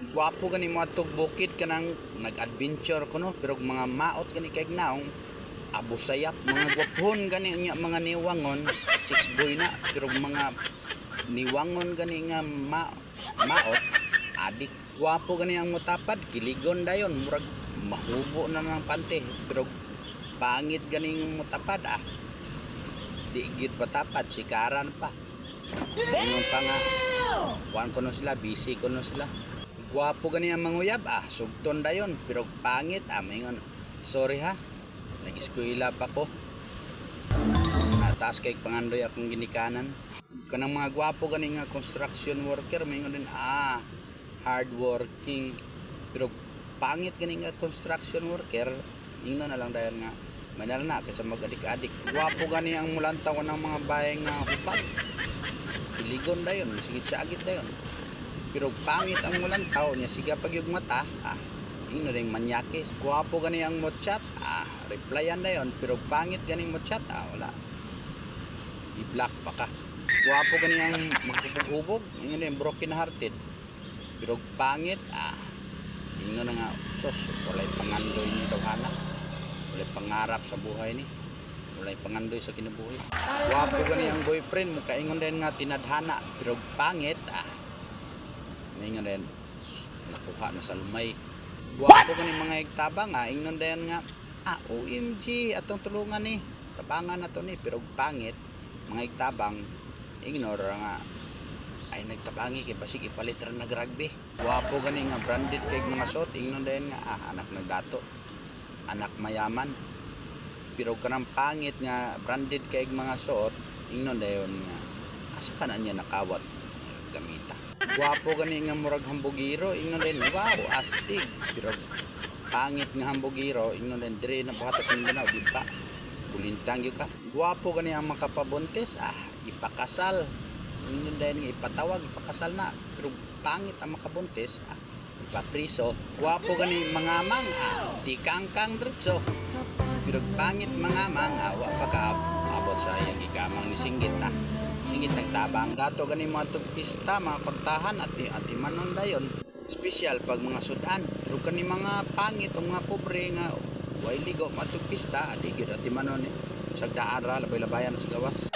Gwapo gani mo atog bukid kanang nag-adventure kuno, pero mga maot gani kay naong abusayap. Mga gwaphon gani nya mga niwangon, six boy na, pero mga niwangon gani nga maot, adik. Gwapo gani ang mutapad, kiligon dayon, murag mahubo na ng pante, pero pangit ganing mutapad, ah, di gyud patapad, sikaran pa. Ingon pa nga kuan kuno sila, busy kuno sila. Gwapo gani ang manguyab, ah, sugton dayon, pero pangit, ah, maingon, "Sorry ha, nag-eskwela pa ko, nataas kay pangandoy akong ginikanan." Kanang mga gwapo gani nga construction worker, maingon din, "Ah, hard working," pero pangit gani nga construction worker, ingnon na lang dayon nga manal na kaysa mag-adik-adik. Gwapo gani ang mulantaw ng mga bahay nga hubag, piligon dayon, sigit sa agit dayon, pero pangit ang mulantaw niya, siga pag yung mata, ah, ingno ring manyakis. Gwapo gani ang mo chat, ah, replyan dayon, pero pangit gani mo chat, ah, wala, i-block pa ka. Gwapo gani ang maghubog-hubog, ingno rin broken hearted, pero pangit, ah, ingno na nga, "Sos, walay pangandoy ni tawhana, walay pangarap sa buhay ni, walay pangandoy sa kinabuhi." Gwapo gani ang boyfriend mo, kaingon din nga tinadhana, pero pangit, ah, ingon din, "Nakuha na sa lumay." Gwapo gani mga igtabang, ah, ingnon din nga, "Ah, OMG, atong tulungan ni, tabangan na to ni," pero pangit mga igtabang, ignore nga, "Ay, nagtabangi kay basig ipalit ra nag rugby." Gwapo gani nga branded kay mga suot, ingnon din nga, "Ah, anak nagdato, anak mayaman," pero kanang pangit nga branded kay mga suot, ingnon dayon nga, "Asa ka na niya nakawat gamita?" Gwapo gani nga murag hambugiro, ingnon din, "Wow, astig," pero pangit nga hambugiro, ingnon din, "Dire na buhata sa Mindanao, di ba bulintang gyud ka?" Gwapo gani ang makapabuntis, ah, ipakasal, ingnon din nga ipatawag, ipakasal na, pero pangit ang makabuntis, ah, ipapriso. Gwapo gani mga mang, ah, di kangkang diretso, pero pangit mga mang, ah, wa pa ka abot sa iyang gikamang ni singgit na singgit nagtabang. Dato gani mga tugpista, mga kwartahan at ati manon dayon, special pag mga sudan, pero kani mga pangit o mga pobre nga way ligo matugpista, adi gyud ati manon eh. Sagdaan ra, labay-labayan sa gawas.